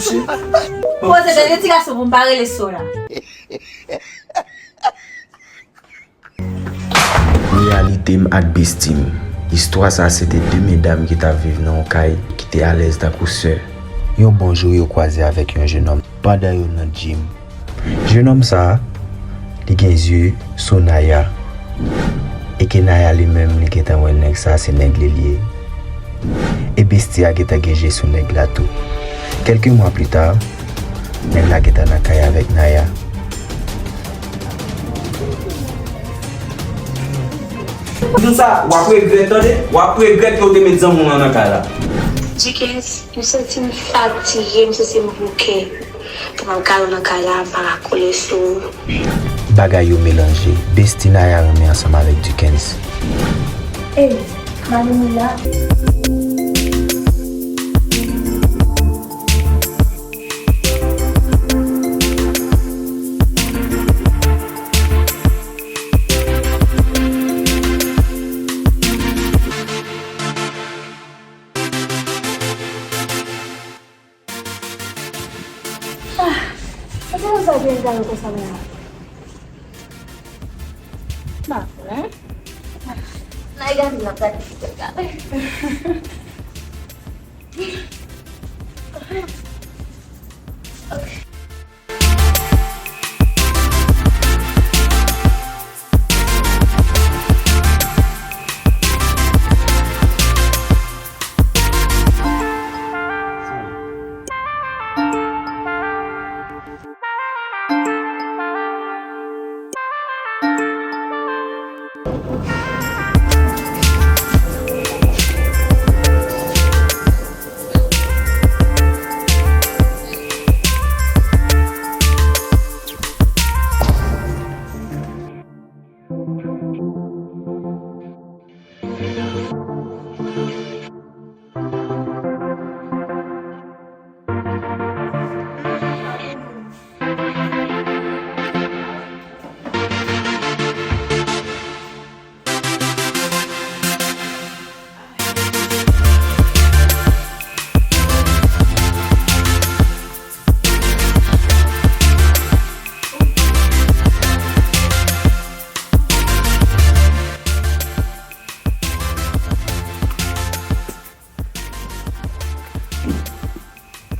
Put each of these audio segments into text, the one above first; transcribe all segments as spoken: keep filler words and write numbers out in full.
Poze tande ti gason pou m pa rele so la. Reyalite m ak besti m. Istwa sa se te de medam ki t ap viv nan yon kay ki te alèz tankou sè. Yon bon jou yo kwaze avèk yon jenòm pandan yo nan gym. Jenòm sa, li gen zye sou Naya. E ke Naya li menm li gentan wè nèg sa se nèg li l ye. E besti a gentan gen je sou nèg la tou. Kèlke mwa pita, nèg la gentan nan kay avèk Naya. Moun sa, w ap regrèt tande, w ap regrèt ke w te met zanmi w lan nan kay la. Dikens, m santi m fatige, m santi m bouke. Kòman m ka nan kay la, m pa ka kole sou ou. Bagay yo melanje, besti Naya renmen ansanm avèk Dikens. Ey, Malimila. Ah, sa se konsa byen gade konsa la. M pa kwè. N a gade, n ap gade, n ap gade.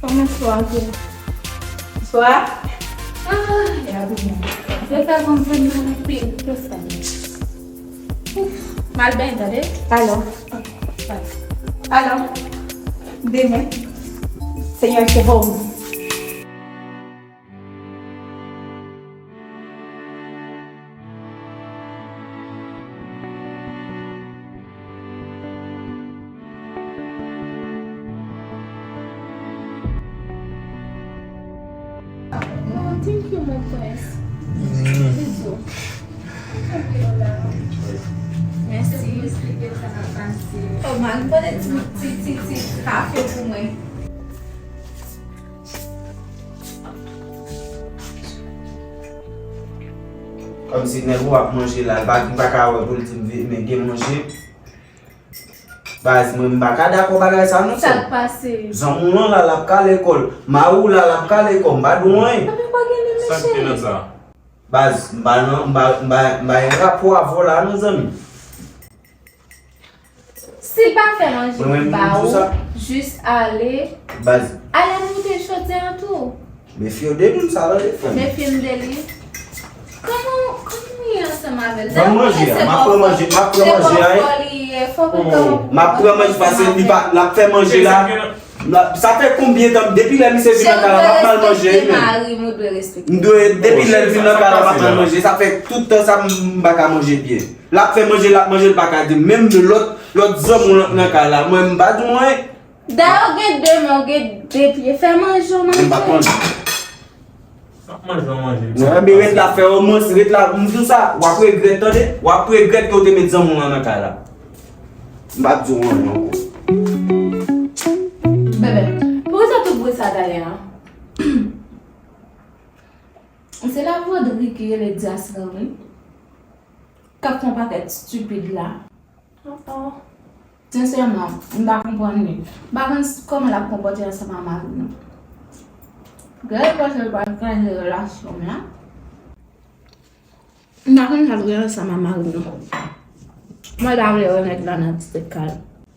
Kòman swa a ye? Swa? Ah, ya byen. Yo fè konprann nou anpil ke sa. Ouf, m al benyen tande. Alò. Alò. Demen. Senyè Jewova. Oh, thank you, my prince. Bisous. Mèsi. Oh, man, pote ti, ti, ti, ti kafe pou mwen. Kòmsi nèg ou ap manje la, li pa, li pa ka wè pou l di m vin, men gen manje. Baz, mwen m pa ka dakò bagay sa non, frè m. Sa k pase? Zanmi w lan la, l ap kale kò l. Mari w la, l ap kale kò. M pa di w anyen. Epi pa gen li, mesye. Sa k gen nan sa? Baz, m pa nan, m pa, m pa, m pa gen rapò avè w la non, zanmi. Si l pa fè manje pou ba ou, jis ale. Baz. Ale moute chodyè an tou. Mefye w de moun sa tande, frè m. Mefye m de li. Kòman, kòman w ye ansanm avè l? Ban m manje a, m ap pran manje, m ap pran manje a, wi. Se bòkò li ye, fò w konn. M ap pran manje paske li pa, l ap fè manje la. Sa fè konbyen tan, depi lè misye vin nan kay la, m ap mal manje, wi, menm. M dwe, depi lè l vin nan kay la, m ap mal manje. Sa fè tout tan sa, m pa ka manje byen. L ap fè manje, l ap manje, l pa ka di m. Menm lòt, lòt zanmi w nan kay la, mwen, m pa di w anyen. Dayè, w gen de men, w gen de pye. Fè manje, w manje. M pa konn. M ap manje, w manje. Non, men ret la, fè w manje, ret la. M di w sa, w ap regrèt, tande. W ap regrèt ke w te met zanmi w lan nan kay la. M p ap di w anyen ankò. Bebe, poukisa tout bri sa talè a? Se la Rodri ki rele Dyas lan, wi. K ap fè yon pakèt stipid la. Oh, oh. Sensèman, m pa konprann li. M pa konn s-, kòman l ap konpòte ansanm ak mari l, non. Lè l panse l pral kraze relasyon m nan. M pa konn sa l gen ansanm ak mari m non. Mwen ta vle wè nèg la nan ti tèt kay.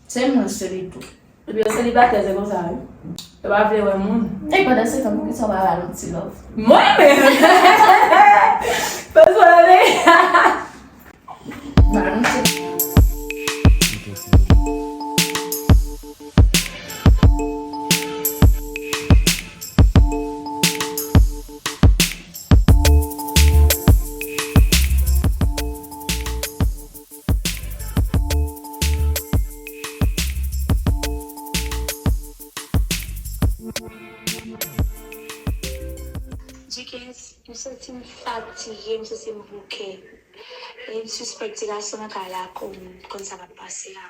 Se mwen, se li tou. Epi yo selibatè, se konsa wi. Yo pa vle wè moun. E pandan se tan, poukisa w pa ba l yon ti love? Mwen menm! Pase ale! Ba l yon ti Jikens, m santi m fatige, m santi m bouke. E m sispèk ti gason nan kay la konn, konn sa k ap pase a.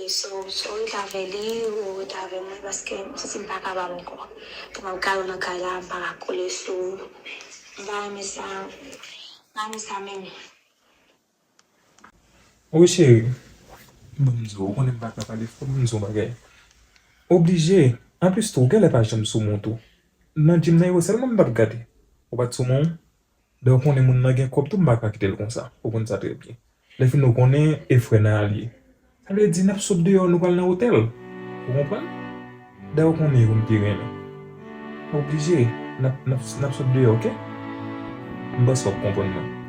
E so, so w rete avè li, ou rete avè mwen, paske m santi m pa kapab ankò. Pou m ap gade w nan kay la, m pa ka kole sou ou. M pa renmen sa, m pa renmen sa menm. Wi cheri, ban m di w, ou konnen m pa ka pale, fòk m di w yon bagay. Oblije, anplis tou, ou genlè pa janm sou moun tou. Nan gym nan yo sèlman m t ap gade. Ou pa t sou moun? Dè ou konnen moun nan gen kòb tou, m pa ka kite l konsa. Ou konn sa trè byen. Lè fini ou konnen e frè n a l ye. Sa vle di n ap sot deyò, nou pral nan otèl. Ou konprann? Dè ou konnen yo m te renmen. Oblije, n ap, n ap, n ap sot deyò, oke? M panse w ap konprann mwen.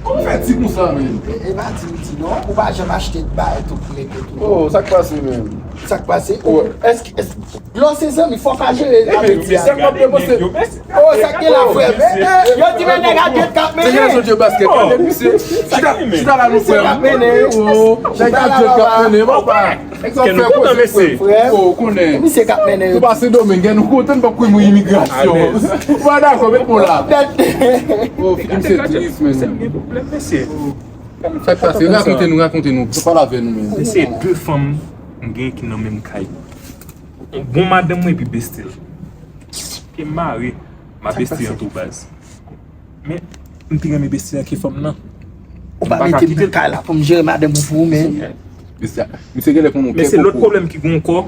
Kòman w fè di konsa menm? E pa di m di non, ou pa janm achte bay tou pou rete tou. Oh, sa k pase menm? Sa k pase? Èske lè w se zanmi fò w ka jere avèk ti a. Oh, sa k gen la frè m? Yo di men nèg a djòl k ap mennen. Chita la nou frè m. Nèg a djòl k ap mennen papa. Èk sa w fè koze frè m. Ou konnen. Misye k ap mennen yo. Tou pa Sendomeng, gen nou kontan n p ap kouye mou imigrasyon. Ou pa dakò, met mo la. Oh, figi misye tris menm. Sa k pase? Rakonte nou, rakonte nou. Pale avè nou menm. Se de fanm m gen ki nan menm kay. Yon bon madanm mwen epi besti l. Ke m mare, m a besti an tou baz. Men, m pi renmen besti a ke fanm nan. Ou pa mete m nan kay la pou m jere madanm ou pou ou menm. Besti a, misye genlè konn yon kè koko. Men se lòt pwoblèm ki gen ankò.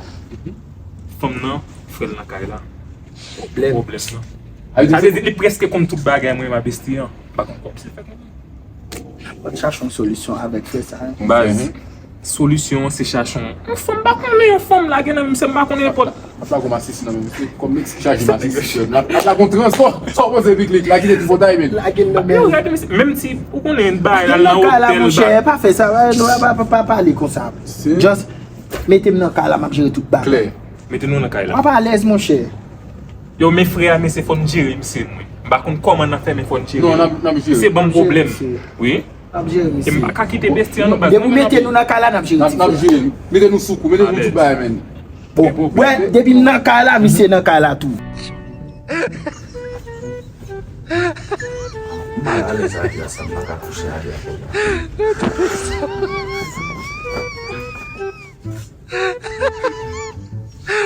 Fanm nan, frè l nan kay la. Pwoblèm. Pwoblèm nan. Sa vle di li prèske konn tout bagay mwen, m a besti an. M pa konn kòman misye fè konn. Mwen chache yon solisyon avèk frè sa. Baz, solisyon an se chache yon, yon fanm, m pa konnen yon fanm lage nan men misye, m pa konnen nenpòt. Ap lage yon masisi nan men misye, kòm Meksik chaje masisi, frè m. Ap lage yon transpò, sa w panse piknik la kite Tripotay menm? Lage l nan men. Yo, gade misye, menm ti, ou konnen bagay la nan otèl, monchè, pa fè sa, pa, pa, pa pale konsa. Just mete m nan kay la, m ap jere tout bagay. Klè. Mete nou nan kay la. M ap alèz, monchè. Yo, men frè a, men se fò n jere misye, mwen. M pa konn kòman n ap fè, men fò n jere. Non, n ap, n ap jere. Misye ban m pwoblèm. Wi. N ap jere misye. E m pa ka kite besti an non, baz. Depi w mete nou nan kay la, n ap jere ti frè. N ap jere. Mete nou sou kou, mete nou tout bagay, menn. Bon, wè, depi m nan kay la, misye nan kay la tou. M mal alèz avè sa, m pa ka kouche avè l.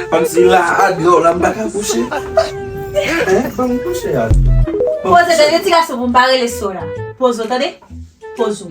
Kòmsi la, a deyò la, m pa ka kouche. Hein? Ban m kouche a. Poze, tande ti gason, pou m pa rele so la. Poze, tande? Poze.